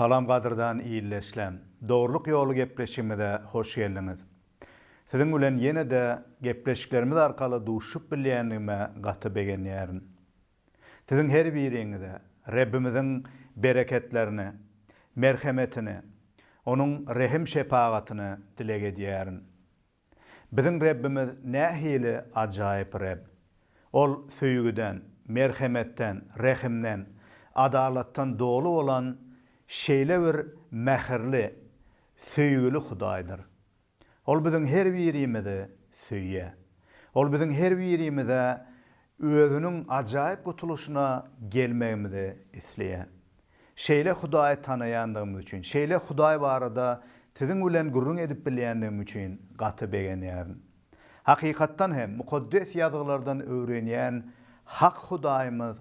Salam gadyrdan ildeşlem. Dogrulyk ýoly gepleşigimize hoş geldiňiz. Siziň bilen ýene-de gepleşiklerimiz arkaly duşup bilýändigime gaty begenýärin. Siziň her biriňize Rebbimiziň bereketlerini, merhemetini, Onuň rehim-şepagatyny dileg edýärin. Biziň Rebbimiz nähili ajaýyp Reb! Ol söýgüden, merhemetden, rehimden, adalatdan doly bolan şeýle bir mähirli, söýgüli Hudaýdyr. Ol biziň her birimizi söýýär. Ol biziň her birimize Özüniň ajaýyp gutulyşyna gelmegimizi isleýär. Şeýle Hudaýy tanaýandygymyz üçin, şeýle Hudaý barada siziň bilen gürrüň edip bilýändigim üçin gaty begenýärin. Hakykatdan hem, Mukaddes Ýazgylardan öwrenýän hak Hudaýymyz,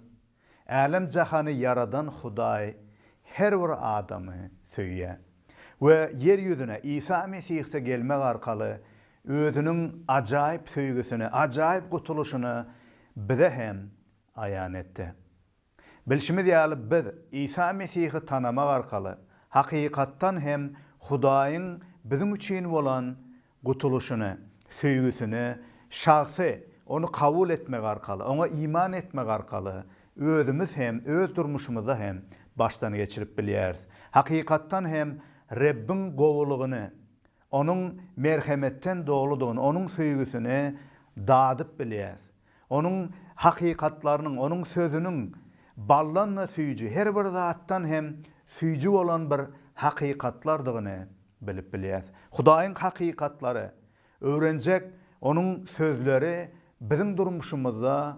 älem-jahany ýaradan Hudaý her bir adamy söýýär we ýer ýüzüne Isa Mesihde gelmek arkaly Özüniň ajaýyp söýgüsini, ajaýyp gutulyşyny bize hem aýan etdi. Bilşimiz ýaly, biz Isa Mesihi tanamak arkaly, hakykatdan hem Hudaýyň biziň üçin bolan gutulyşyny, söýgüsini şahsy Ony kabul etmek arkaly, Oňa iman etmek arkaly özümiz hem, öz durmuşymyzda hem başdan geçirip bilýäris. Hakykatdan hem Rebbiň gowulygyny, Onuň merhemetden doludygyny, Onuň söýgüsini dadyp bilýäris. Onuň hakykatlarynyň, Onuň sözüniň baldan-da süýji, her bir zatdan hem süýji bolan bir hakykatlardygyny bilip bilýäris. Hudaýyň hakykatlary, öwrenjek Onuň sözleri biziň durmuşymyzda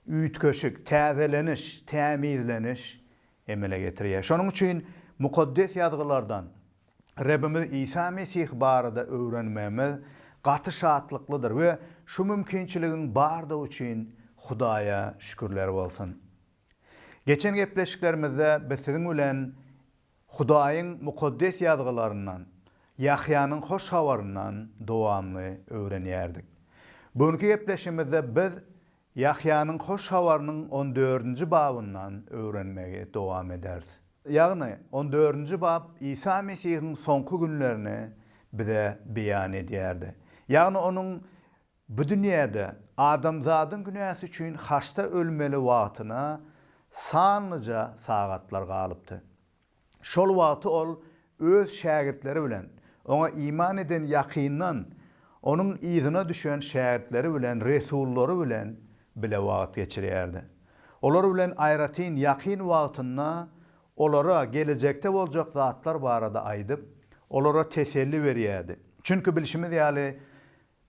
üýtgeşik, täzeleniş, tämizleniş emele getirýär. Şonuň üçin Mukaddes Ýazgylardan Rebimiz Isa Mesih barada öwrenmegimiz gaty şatlyklydyr we şu mümkinçiligiň bardygy üçin Hudaýa şükürler bolsun. Geçen gepleşiklerimizde biz siziň bilen Hudaýyň Mukaddes Ýazgylaryndan, Ýahýanyň Hoş Habaryndan dowamly öwrenýärdik. Bu günki gepleşigimizde biz Ýahýanyň Hoş Habarynyň on dördünji babyndan öwrenmegi dowam ederis. Ýagny, on dördünji bap Isa Mesihiň soňky günlerini bize beýan edýärdi. Ýagny Onuň bu dünýäde adamzadyň günäsi üçin haçda ölmeli wagtyna sanlyja sagatlar galypdy. Şol wagty ol öz şägirtleri bilen, oňa iman eden ýakyndan onuň yzyna düşen şägirtleri bilen, resullary bilen bile wagt geçirýärdi. Olar bilen aýratyn ýakyn wagtynda olara gelejekde boljak zatlar barada aýdyp, olara teselli berýärdi. Çünki bilşimiz ýaly,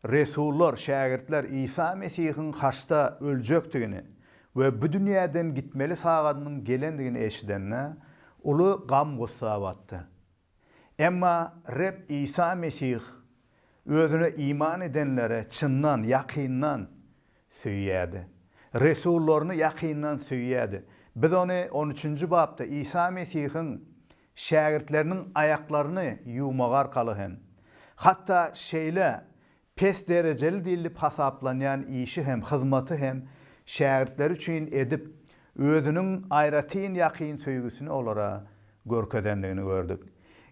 Resullar, şägirtler Isa Mesihiň haçda öljekdigini we bu dünýäden gitmeli sagadynyň gelendigini eşidende, uly gam-gussa batdy. Emma Reb Isa Mesih Özüne iman edenleri çyndan, ýakyndan söýýärdi. Resullaryny ýakyndan söýýärdi. Biz ony on üçünji bapda Isa Mesihiň şägirtleriniň aýaklaryny ýuwmagy arkaly hem, hatda şeýle pes derejeli diýlip hasaplanýan işi hem, hyzmaty hem şägirtleri üçin edip, özüniň aýratyn ýakyn söýgüsini olara görkezendigini gördük.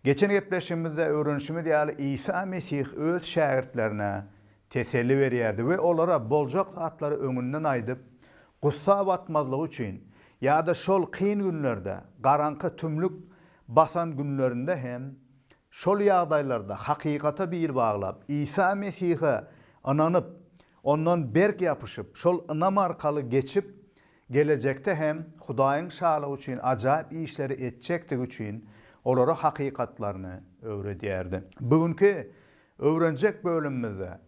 Geçen gepleşigimizde öwrenişimiz ýaly, Isa Mesih öz şägirtlerine teselli berýärdi we olara boljak zatlary öňünden aýdyp, gussa batmazlygy üçin ýa-da şol kyn günlerde, garaňky tümlük basan günlerinde hem şol ýagdaýlarda hakykata bil baglap, Isa Mesihe ynanyp, Ondan berk ýapyşyp, şol ynam arkaly geçip, gelejekde hem Hudaýyň Şalygy üçin ajaýyp işleri etjekdigi üçin olara hakykatlaryny öwredýärdi. Bu günki Öwrenjek bölümimizde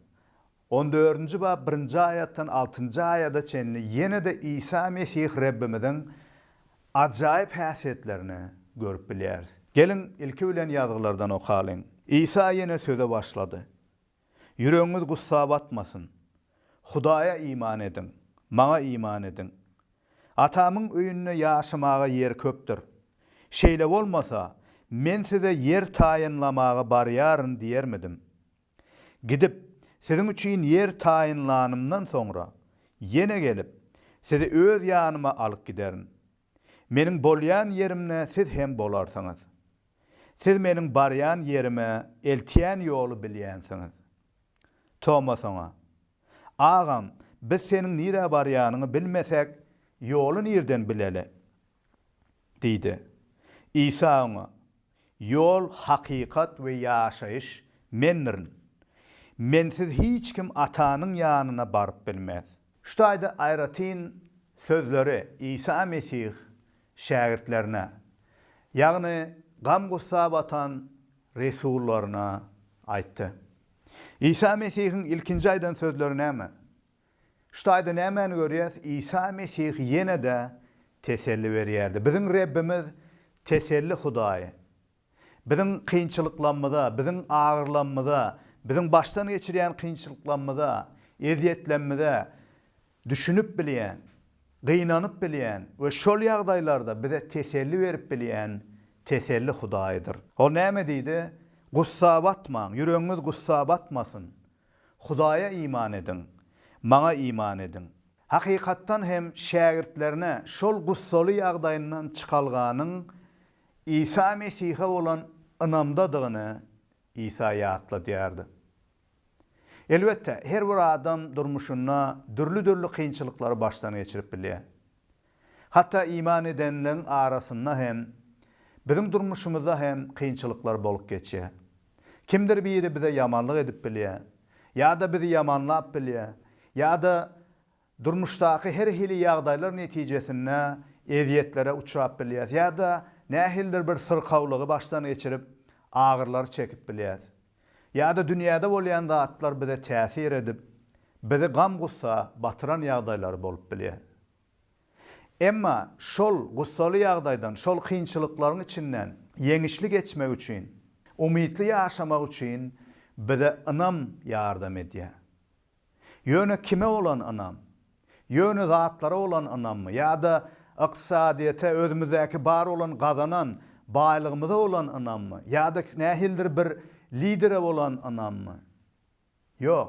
on dördünji bap birinji aýatdan altynjy aýada çenli ýene-de Isa Mesih Rebbimiziň ajaýyp häsiýetlerini görüp bilýäris. Geliň, ilki bilen Ýazgylardan okalyň. Isa ýene söze başlady. Ýüregiňiz gussa batmasyn. Hudaýa iman ediň, Maňa iman ediň. Atamyň öýünde ýaşamaga ýer köpdür. Şeýle bolmasa, Men size ýer taýynlamaga barýaryn diýermidim? Gidip, siziň üçin ýer taýynlanymdan soňra, ýene gelip, sizi Öz ýanyma alyp giderin. Meniň bolýan ýerimde siz hem bolarsyňyz. Siz meniň barýan ýerime eltýän ýoly bilýänsiňiz. Tomas oňa, Agam, biz seniň nirä barýanyňy bilmesek, ýoly nirden bileli? Diýdi. Isa oňa, Ýol, hakykat we ýaşaýyş Mendirin. Mensiz hiç kim Atanyň ýanyna baryp bilmez. Şu taýda aýratyn sözleri Isa Mesih şägirtlerine, ýagny gam-gussa batan resullaryna aýtdy. Isa Mesihiň ilkinji aýdan sözleri näme? Şu taýda nämäni görýäs? Isa Mesih ýene-de teselli berýärdi. Biziň Rebbimiz teselli Hudaýy. Biziň kynçylyklarymyza, biziň agyrlarymyza, biziň başdan geçirýän kynçylyklarymyza, ezýetlerimize düşünip bilýän, gynanyp bilýän we şol ýagdaýlarda bize teselli berip bilýän teselli Hudaýydyr. Ol näme diýdi? Gussa batmaň, ýüregiňiz gussa batmasyn. Hudaýa iman ediň, Maňa iman ediň. Hakykatdan hem şägirtlerine şol gussaly ýagdaýyndan çykalganyň Isa Mesihe bolan ynamdadygyny Isa ýatladýardy. Elbetde, her bir adam durmuşynda dürli-dürli kynçylyklary başdan geçirip bilýär. Hatda iman edenleň arasynda hem, biziň durmuşymyzda hem kynçylyklar bolup geçýär. Kimdir biri bize ýamanlyk edip bilýär, ýa-da bizi ýamanlap bilýär, ýa-da Durmuşdaky her hili ýagdaýlar netijesinde ezýetlere uçrap bilýäs ýa-da nähilidir bir syrkawlygy başdan geçirip, agyrylary çekip bilýäs. Ýa-da dünýäde bolýan zatlar bize täsir edip, bizi gam-gussa batyran ýagdaýlary bolup bilýär. Emma şol gussaly ýagdaýdan, şol kynçylyklaryň içinden ýeňişli geçmek üçin, umytly ýaşamak üçin bize ynam ýardam edýär. Ýöne kime bolan ynam? Ýöne zatlara bolan ynammy ýa-da ykdysadyýete, özümizdäki bar bolan gazanan baýlygymyza bolan ynammy ýa-da nähilidir bir lidere bolan ynammy? Ýok.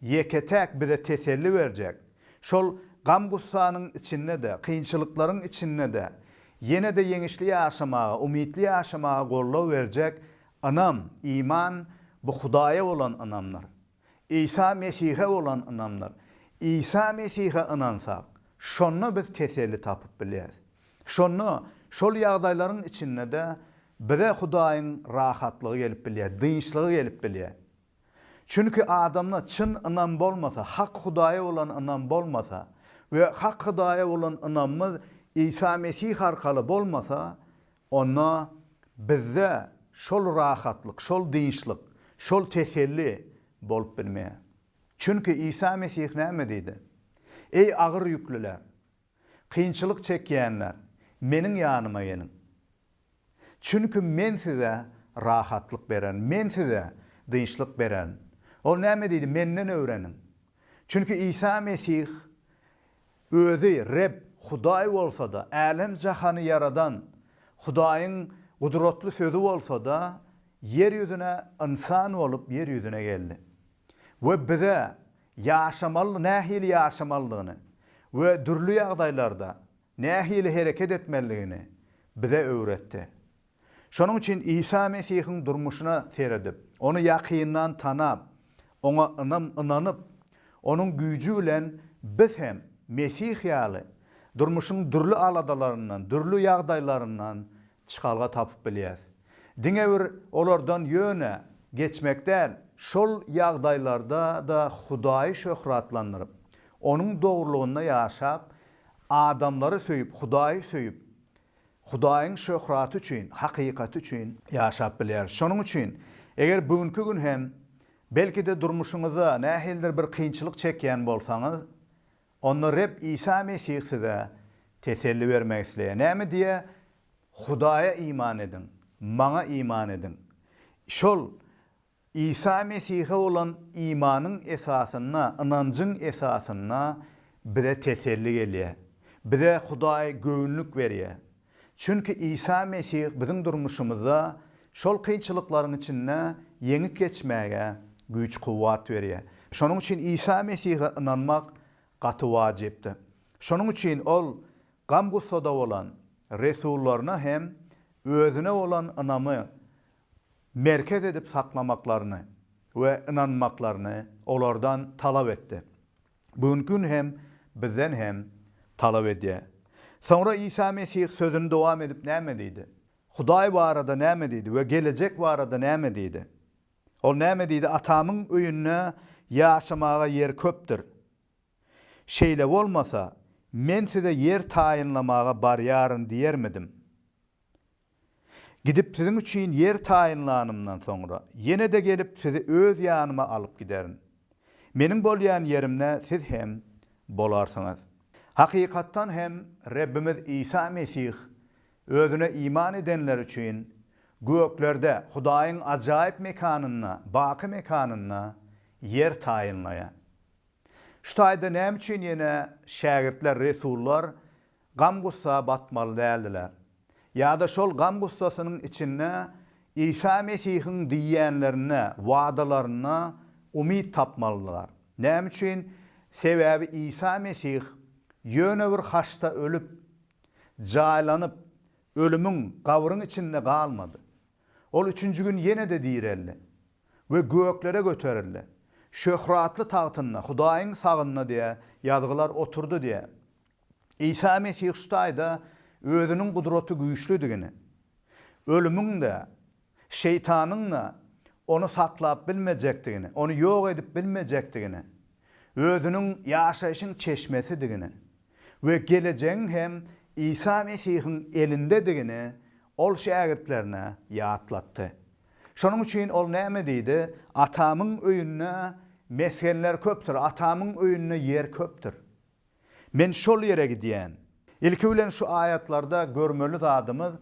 Ýeke-täk bize teselli berjek, şol gam-gussanyň içinde-de, kynçylyklaryň içinde-de ýene-de ýeňişli ýaşamaga, umytly ýaşamaga goldaw berjek ynam, iman bu Hudaýa bolan ynamdyr. Isa Mesihe bolan ynamdyr. Isa Mesihe ynansak, şonda biz teselli tapyp bilýäris. Şonda şol ýagdaýlaryň içinde-de bize Hudaýyň rahatlygy gelip bilýär, dynçlygy gelip bilýär. Çünki adamda çyn ynam bolmasa, hak Hudaýa bolan ynam bolmasa we hak Hudaýa bolan ynamymyz Isa Mesih arkaly bolmasa, Onda bizde şol rahatlyk, şol dynçlyk, şol teselli bolup bilmeýär. Çünki Isa Mesih näme diýdi? Eý agyr ýüklüler, kynçylyk çekýänler, Meniň ýanyma geliň. Çünki Men size rahatlyk bererin, Men size dynçlyk bererin. Ol näme diýdi? Menden öwreniň. Çünki Isa Mesih Özi Reb, Hudaý bolsa-da, älem-jahany ýaradan Hudaýyň gudratly Sözi bolsa-da, ýer ýüzüne ynsan bolup ýer ýüzüne geldi we bize ýaşamaly nähili ýaşamalydygyny we dürli ýagdaýlarda nähili hereket etmelidigini bize öwretdi. Şonuň üçin Isa Mesihiň durmuşyna seredip, ony ýakyndan tanap, oňa ynam ynanyp, onuň güýji bilen biz hem Mesih ýaly durmuşyň dürli aladalaryndan, dürli ýagdaýlaryndan çykalga tapyp bilýäris. Diňe bir olardan ýöne geçmek däl, şol ýagdaýlarda-da Hudaýy şöhratlandyryp, Onuň dogrulygynda ýaşap, adamlary söýüp, Hudaýy söýüp, Hudaýyň şöhraty üçin, hakykaty üçin ýaşap bilýäris. Şonuň üçin, eger bu günki gün hem, belki-de durmuşyňyzda nähilidir bir kynçylyk çekýän bolsaňyz, onda Reb Isa Mesih size teselli bermek isleýär. Näme diýýär? Hudaýa iman ediň, Maňa iman ediň. Şol Isa Mesihe bolan imanyň esasynda, ynanjyň esasynda bize teselli gelýär. Bize Hudaý göwünlik berýär. Çünki Isa Mesih biziň durmuşymyzda şol kynçylyklaryň içinde ýeňip geçmäge güýç-kuwwat berýär. Şonuň üçin Isa Mesihe ynanmak gaty wajypdyr. Şonuň üçin Ol gam-gussada bolan resullaryna hem Özüne bolan ynamy. merkez edip saklamaklaryny we ynanmaklaryny olardan talap etdi. Bu günki gün hem bizden hem talap edýär. Soňra Isa Mesih sözüni dowam edip näme diýdi? Hudaý barada näme diýdi we gelejek barada näme diýdi? Ol näme diýdi, Atamyň öýünde ýaşamaga ýer köpdür. Şeýle bolmasa, Men size ýer taýynlamaga barýaryn diýermidim? Gidip siziň üçin ýer taýynlanymdan soňra, ýene-de gelip sizi öz ýanyma alyp giderin. Meniň bolýan ýerimde siz hem bolarsyňyz. Hakykatdan hem Rebbimiz Isa Mesih Özüne iman edenler üçin göklerde, Hudaýyň ajaýyp mekanynda, baky mekanynda ýer taýynlaýar. Şu taýda näme üçin ýene şägirtler, resullar gam-gussa batmaly däldiler? Ýa-da şol gam-gussasynyň içinde Isa Mesihiň diýýänlerinde, wadalarynda umyt tapmalydylar. Näme üçin? Sebäbi Isa Mesih ýöne bir haçda ölüp, jaýlanyp, ölümiň, gabryň içinde galmady. Ol üçünji gün ýene-de direldi we göklere göterildi. Şöhratly tagtynda, Hudaýyň sagynda diýýär, Ýazgylar oturdy diýýär. Isa Mesih şu taýda özüniň gudraty güýçlüdigini, ölümiň-de, şeýtanyň-da ony saklap bilmejekdigini, ony ýok edip bilmejekdigini, özüniň ýaşaýşyň çeşmesidigini we gelejegiň hem Isa Mesihiň elindedigini ol şägirtlerine ýatlatdy. Şonuň üçin ol näme diýdi? Atamyň öýünde mesgenler köpdür, Atamyň öýünde ýer köpdür. Men şol ýere gidýän. Ilki bilen şu aýatlarda görmeli zadymyz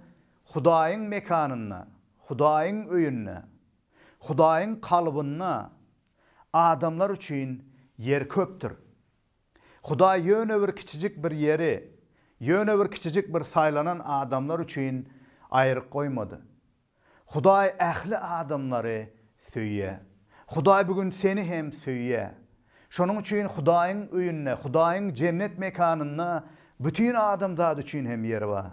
Hudaýyň mekanynda, Hudaýyň öýünde, Hudaýyň kalbynda adamlar üçin ýer köpdür. Hudaý ýöne bir kiçijik bir ýeri, ýöne bir kiçijik bir saýlanan adamlar üçin aýryk goýmady. Hudaý ähli adamlary söýýär. Hudaý bu gün seni hem söýýär. Şonuň üçin Hudaýyň öýünde, Hudaýyň jennet mekanynda bütin adamzat üçin hem ýer bar.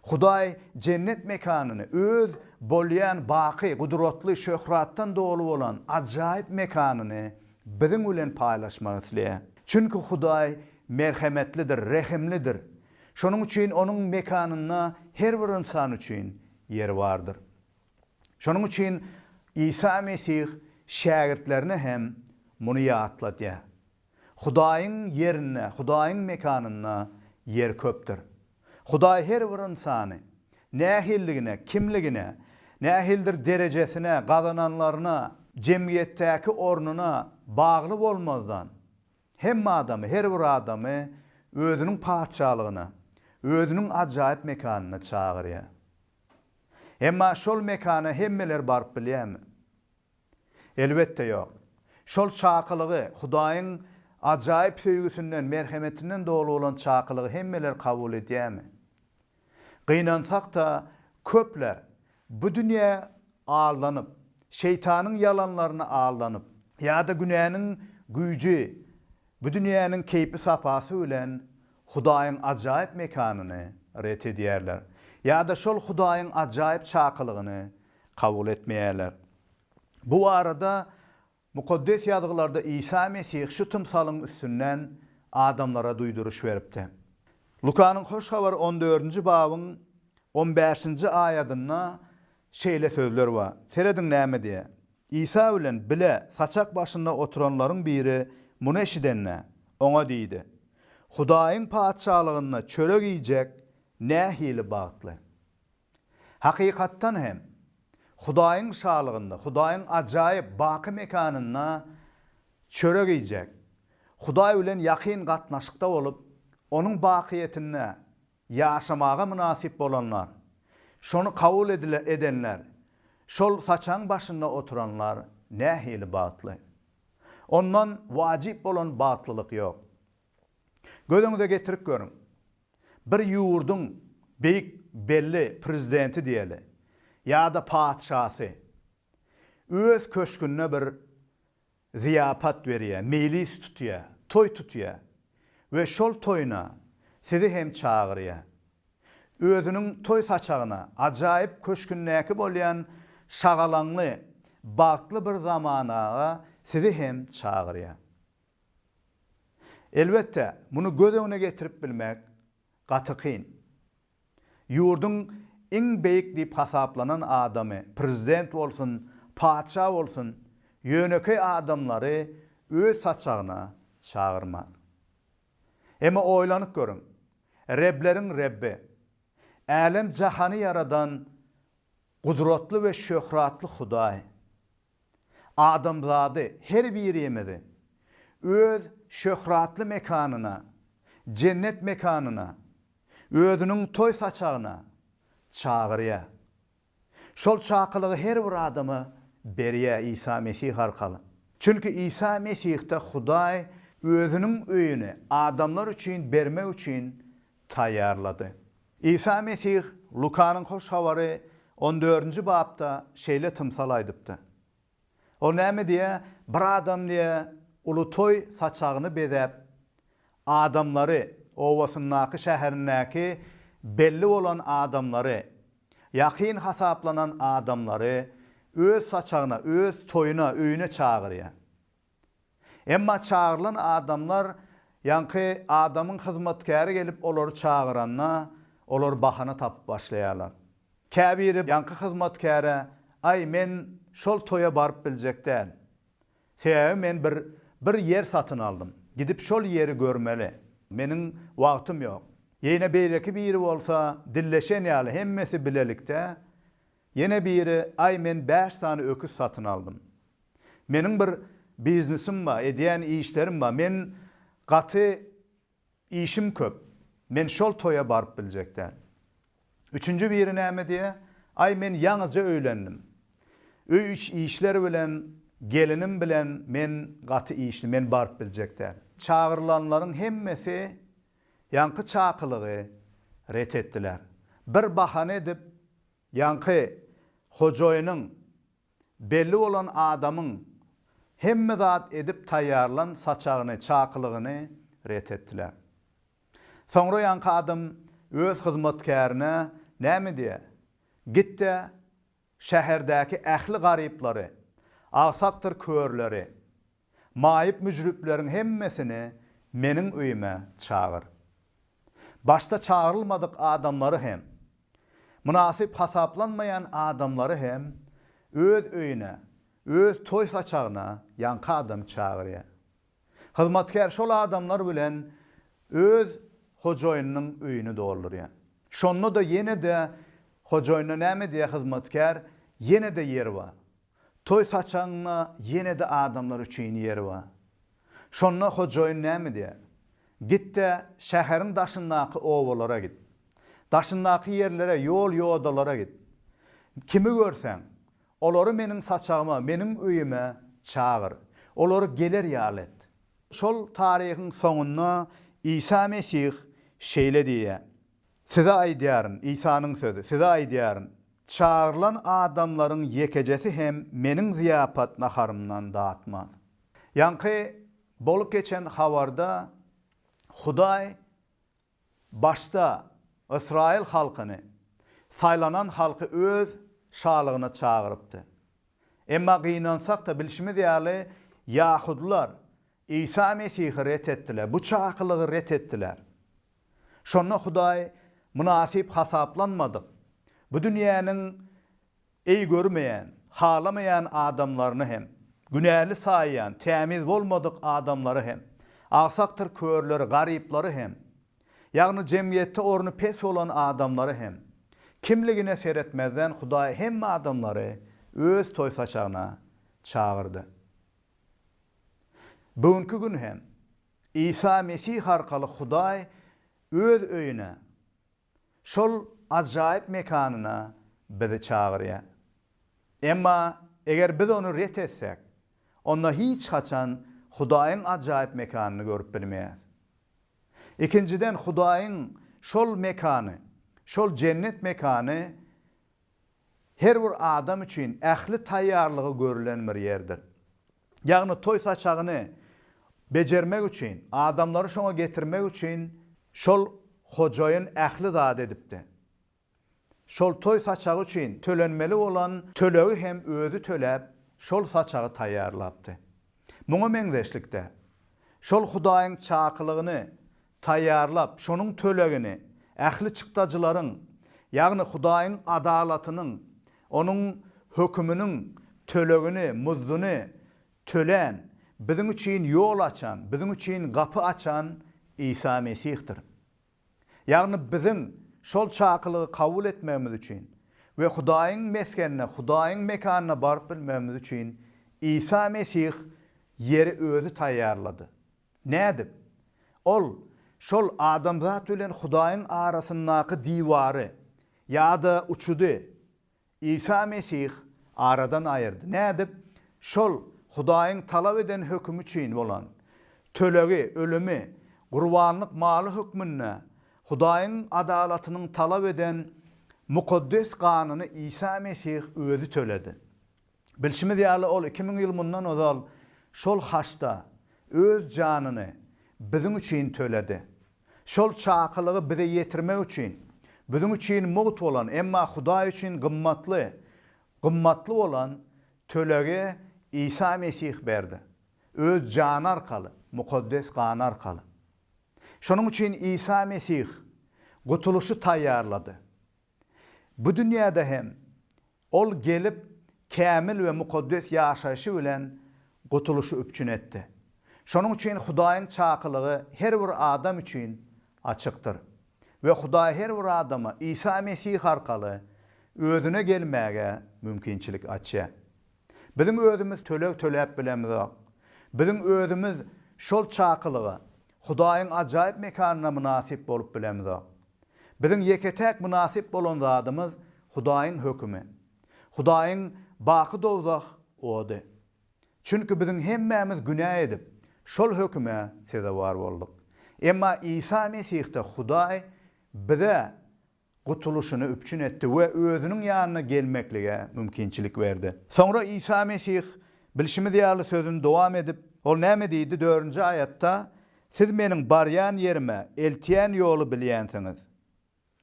Hudaý jennet mekanyny, öz bolýan baky, gudratly, şöhratdan doly bolan ajaýyp mekanyny biziň bilen paýlaşmak isleýär. Çünki Hudaý merhemetlidir, rehimlidir. Şonuň üçin Onuň mekanynda her bir ynsan üçin ýer bardyr. Şonuň üçin Isa Mesih şägirtlerine hem muny ýatladýar. Hudaýyň ýerinde, Hudaýyň mekanynda ýer köpdür. Hudaý her bir ynsany nähilidigine, kimligine, nähilidir derejesine, gazananlaryna, jemgyýetdäki ornuna bagly bolmazdan, Hemme adamy, her bir adamy Özüniň Patyşalygyna, Özüniň ajaýyp mekanyna çagyrýar. Emma şol mekana hemmeler baryp bilýärmi? Elbetde ýok. Şol çakylygy, Hudaýyň ajaýyp söýgüsinden, merhemetinden doly bolan çakylygy hemmeler kabul edýärmi? Gynansak-da, köpler bu dünýä aldanyp, şeýtanyň ýalanlaryna aldanyp ýa-da günäniň güýji, bu dünýäniň keýpi-sapasy bilen Hudaýyň ajaýyp mekanyny ret edýärler ýa-da şol Hudaýyň ajaýyp çakylygyny kabul etmeýärler. Bu barada Mukaddes Ýazgylarda Isa Mesih şu tymsalyň üstünden adamlara duýduryş beripdi. Lukanyň Hoş Habary on dördünji babyň on bäşinji aýadynda şeýle sözler bar. Serediň näme diýýär. Isa bilen bile saçak başynda oturanlaryň biri muny eşidende, oňa diýdi, Hudaýyň Patyşalygynda çörek iýjek nähili bagtly! Hakykatdan hem, Hudaýyň Şalygynda, Hudaýyň ajaýyp, baky mekanynda çörek iýjek, Hudaý bilen ýakyn gatnaşykda bolup, Onuň bakyýetinde ýaşamaga mynasyp bolanlar, şony kabul edenler, şol saçagyň başynda oturanlar nähili bagtly! Ondan wajyp bolan bagtlylyk ýok. Göz öňüňize getirip görüň. Bir ýurduň beýik belli prezidenti diýeli ýa-da patyşasy öz köşgünde bir zyýapat berýär, meýlis tutýar, toý tutýar we şol toýuna sizi hem çagyrýar. Özüniň toý saçagyna, ajaýyp köşgündäki bolýan. şagalaňly, bagtly bir zamanaga sizi hem çagyrýar. Elbetde, muny göz öňüne getirip bilmek gaty kyn. Ýurduň iň beýik diýip hasaplanan adamy, prezident bolsun, patyşa bolsun, ýönekeý adamlary öz saçagyna çagyrmaz. Emma oýlanyp görüň, Rebleriň Rebbi, älem-jahany ýaradan gudratly we şöhratly Hudaý, adamzady, her birimizi Öz şöhratly mekanyna, jennet mekanyna, Özüniň toý saçagyna çagyrýar. Şol çakylygy her bir adama berýär Isa Mesih arkaly. Çünki Isa Mesihde Hudaý Özüniň öýüni adamlar üçin bermek üçin taýýarlady. Isa Mesih Lukanyň Hoş Habary on dördünji bapda şeýle tymsal aýdypdy. Ol näme diýýär? Bir adam diýýär, uly toý saçagyny bezäp, adamlary, obasyndaky, şäherindäki belli bolan adamlary, ýakyn hasaplanan adamlary öz saçagyna, öz toýuna, öýüne çagyrýar. Emma çagyrylan adamlar, ýaňky adamyň hyzmatkäri gelip olary çagyranda, olar bahana tapyp başlaýarlar. Käbiri ýaňky hyzmatkäre, Aý, men şol toýa baryp biljek däl. Sebäbi men bir bir ýer satyn aldym. Gidip şol ýeri görmeli. Meniň wagtym ýok. Ýene beýleki biri bolsa, dilleşen ýaly hemmesi bilelikde, Ýene biri, Aý, men bäş sany öküz satyn aldym. Meniň bir biznesim bar, edýän işlerim bar. Men gaty işim köp. Men şol toýa baryp biljek däl. Üçünji biri näme diýýär? Aý, men ýaňyja öýlendim. Öý iç işler bilen, gelinim bilen men gaty işli, men baryp biljek däl. Çagyrylanlaryň hemmesi ýaňky çakylygy ret etdiler. Bir bahana edip, ýaňky hojaýynyň, belli bolan adamyň hemme zat edip taýýarlan saçagyny, çakylygyny ret etdiler. Soňra ýaňky adam öz hyzmatkärine näme diýýär? Git-de, şäherdäki ähli garyplary, agsakdyr körleri, maýyp-müjrüpleriň hemmesini meniň öýüme çagyr. Başda çagyrylmadyk adamlary hem, mynasyp hasaplanmaýan adamlary hem öz öýüne, öz toý saçagyna ýaňky adam çagyrýar. Hyzmatkär şol adamlar bilen öz hojaýynynyň öýüni doldurýar. Şonda-da ýene-de hojaýynyna näme diýýär hyzmatkär, Ýene-de ýer bar. Toý saçagynda ýene-de adamlar üçin ýer bar. Şonda hojaýyn näme diýýär? Git-de, şäheriň daşyndaky obalara git. Daşyndaky ýerlere, ýol-ýodalara git. Kimi görseň, olary meniň saçagyma, meniň öýüme çagyr. Olary geler ýaly et. Şol taryhyň soňunda Isa Mesih şeýle diýýär, Size aýdýaryn, Isanyň sözi, size aýdýaryn, çagyrylan adamlaryň ýekejesi hem meniň zyýapat naharymdan datmaz. Ýaňky bolup geçen habarda Hudaý başda ysraýyl halkyny, saýlanan halky öz şalygyna çagyrypdy. Emma gynansak-da, bilşimiz ýaly, ýahudylar Isa Mesihi ret etdiler, bu çakylygy ret etdiler. Şonda Hudaý mynasyp hasaplanmadyk, bu dünýäniň eý görmeýän, halamaýan adamlaryny hem, günäli saýýan, tämiz bolmadyk adamlary hem, agsakdyr körleri, garyplary hem, ýagny jemgyýetde orny pes bolan adamlary hem, kimligine seretmezden Hudaý hemme adamlary Öz toý saçagyna çagyrdy. Bu günki gün hem Isa Mesih arkaly Hudaý Öz öýüne, şol ajaýyp mekanyna bizi çagyrýar. Emma eger biz ony ret etsek, onda hiç haçan Hudaýyň ajaýyp mekanyny görüp bilmeýäris. Ikinjiden, Hudaýyň şol mekany, şol jennet mekany Her bir adam üçin ähli taýýarlygy görülen bir ýerdir. Ýagny toý saçagyny bejermek üçin, adamlary şoňa getirmek üçin şol hojaýyn ähli zady edipdi. Şol toý saçagy üçin tölenmeli bolan tölegi hem özi töläp, şol saçagy taýýarlapdy. Muňa meňzeşlikde, şol Hudaýyň çakylygyny taýýarlap, şonuň tölegini, ähli çykdajylaryň, ýagny Hudaýyň adalatynyň, Onuň höküminiň tölegini, muzduny tölän, biziň üçin ýol açan, biziň üçin gapy açan Isa Mesihdir. Ýagny biziň şol çakylygy kabul etmegimiz üçin we Hudaýyň mesgenine, Hudaýyň mekanyna baryp bilmegimiz üçin Isa Mesih ýeri özi taýýarlady. Nädip? Ol şol adamzat bilen Hudaýyň arasyndaky diwary ýa-da uçudy Isa Mesih aradan aýyrdy. Nädip? Şol Hudaýyň talap eden hökümi üçin bolan tölegi, ölümi, gurbanlyk maly hökmünde Hudaýyň adalatynyň talap eden mukaddes ganyny Isa Mesih özi töledi. Bilşimiz ýaly, ol 2000 ýyl mundan ozal şol haçda öz janyny biziň üçin töledi. Şol çakylygy bize ýetirmek üçin, biziň üçin mugt bolan, emma Hudaý üçin gymmatly, gymmatly bolan tölegi Isa Mesih berdi. Öz jany arkaly, mukaddes gany arkaly. Şonuň üçin Isa Mesih gutulyşy taýýarlady. Bu dünýäde hem Ol gelip, kämil we mukaddes ýaşaýşy bilen gutulyşy üpjün etdi. Şonuň üçin Hudaýyň çakylygy her bir adam üçin açykdyr we Hudaý her bir adama Isa Mesih arkaly Özüne gelmäge mümkinçilik açýar. Biziň özümiz töleg töläp bilemizok. Biziň özümiz şol çakylyga, Hudaýyň ajaýyp mekanyna mynasyp bolup bilemizok. Biziň ýeke-täk mynasyp bolan zadymyz Hudaýyň hökümi. Hudaýyň baky dowzah ody. Çünki biziň hemmämiz günä edip, şol höküme sezewar bolduk. Emma Isa Mesihde Hudaý bize gutulyşyny üpjün etdi we Özüniň ýanyna gelmeklige mümkinçilik berdi. Soňra Isa Mesih, bilşimiz ýaly, sözüni dowam edip, Ol näme diýdi? Dördünji aýatda, Siz Meniň barýan ýerime eltýän ýoly bilýänsiňiz.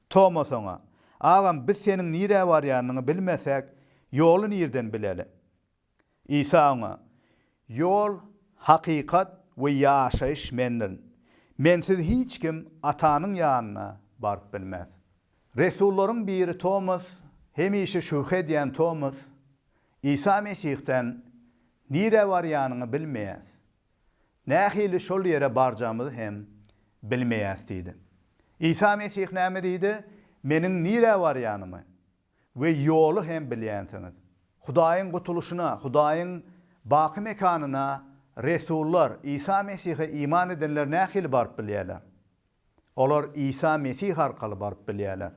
Tomas oňa, Agam, biz Seniň nirä barýanyňy bilmesek, ýoly nirden bileli? Isa oňa, Ýol, hakykat we ýaşaýyş Mendirin. Mensiz hiç kim Atanyň ýanyna baryp bilmez. Resullaryň biri Tomas, hemişe şübhe edýän Tomas, Isa Mesihden, Nirä barýanyňy bilmeýäs. Nähili şol ýere barjagymyzy hem bilmeýäs diýdi. Isa Mesih näme diýdi? Meniň nirä barýanymy we ýoly hem bilýänsiňiz. Hudaýyň gutulyşyna, Hudaýyň baky mekanyna resullar, Isa Mesihe iman edenler nähili baryp bilýärler? Olar Isa Mesih arkaly baryp bilýärler.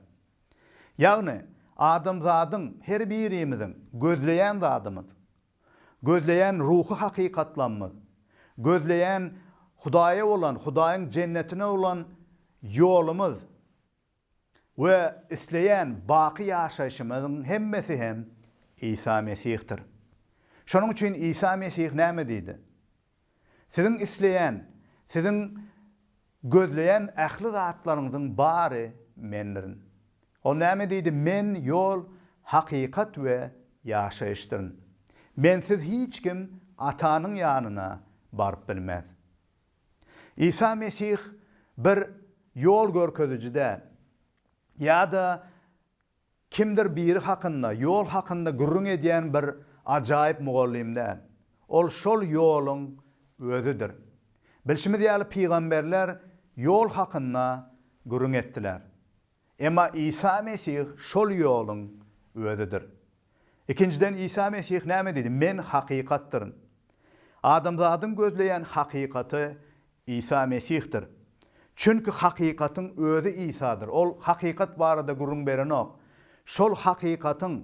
Ýagny, adamzadyň, her birimiziň gözleýän zadymyz, gözleýän ruhy hakykatlarymyz, gözleýän Hudaýa bolan, Hudaýyň jennetine bolan ýolumyz we isleýän baky ýaşaýşymyzyň hemmesi hem Isa Mesihdir. Şonuň üçin Isa Mesih näme diýdi? Siziň isleýän, siziň gözleýän ähli zatlaryňyzyň bary Mendirin. Ol näme diýdi? Men ýol, hakykat we ýaşaýyşdyryn. Mensiz hiç kim Atanyň ýanyna baryp bilmez. Isa Mesih bir ýol görkeziji däl. Ýa-da kimdir biri hakynda, ýol hakynda gürrüň edýän bir ajaýyp mugallym däl. Ol şol ýoluň özüdir. Bilşimiz ýaly pygamberler ýol hakynda gürrüň etdiler. Emma Isa Mesih şol ýoluň özüdir. Ikinjiden Isa Mesih näme diýdi? Men hakykatdyryn. Adamzadyň gözleýän hakykaty Isa Mesihdir. Çünki hakykatyň özi Isadyr. Ol hakykat barada gürrüň berenok. Şol hakykatyň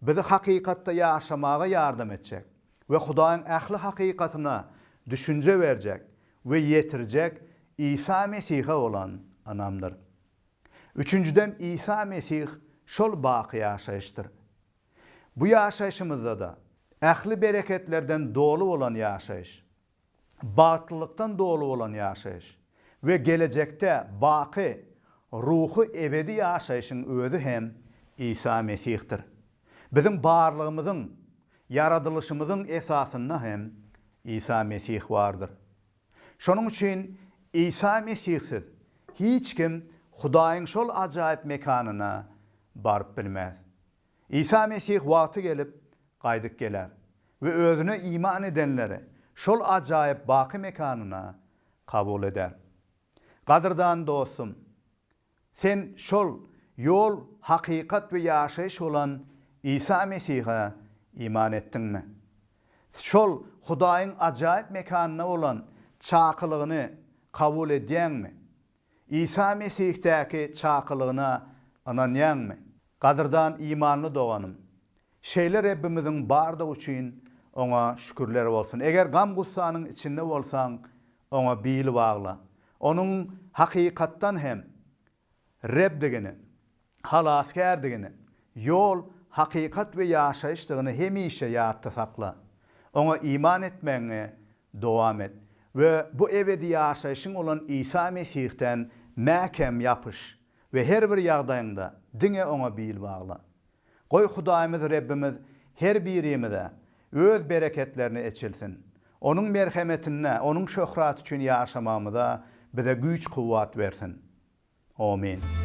bizi hakykatda ýaşamaga ýardam etjek we Hudaýyň ähli hakykatyna düşünje berjek we ýetirjek Isa Mesihe bolan ynamdyr. Üçünjiden, Isa Mesih şol baky ýaşaýyşdyr. Bu ýaşaýşymyzda-da ähli bereketlerden doly bolan ýaşaýyş, bagtlylykdan doly bolan ýaşaýyş we gelejekde baky, ruhy ebedi ýaşaýşyň özi hem. Isa Mesihdir. Biziň barlygymyzyň, ýaradylyşymyzyň esasynda hem Isa Mesih bardyr. Şonuň üçin Isa Mesihsiz hiç kim Hudaýyň şol ajaýyp mekanyna baryp bilmez. Isa Mesih wagty gelip, gaýdyp geler we Özüne iman edenleri şol ajaýyp baky mekanyna kabul eder. Gadyrdan dostum, sen şol Ýol, Hakykat we Ýaşaýyş bolan Isa Mesihe iman etdiňmi? Şol Hudaýyň ajaýyp mekanyna bolan çakylygyny kabul edýäňmi? Isa Mesihdäki çakylygyna ynanýaňmy? Gadyrdan imanly doganym, şeýle Rebbimiziň bardygy üçin Oňa şükürler bolsun. Eger gam-gussanyň içinde bolsaň, Oňa bil bagla. Onuň hakykatdan hem Rebdigini, Halasgärdigini, ýol, hakykat we ýaşaýyşdygyny hemişe ýatda sakla. Oňa iman etmegiňi dowam et we bu ebedi ýaşaýşyň bolan Isa Mesihden mäkäm ýapyş we her bir ýagdaýyňda diňe Oňa bil bagla. Goý Hudaýymyz Rebbimiz her birimize Öz bereketlerini eçilsin. Onuň merhemetinde, Onuň şöhraty üçin ýaşamagymyza bize güýç-kuwwat bersin. Omyn.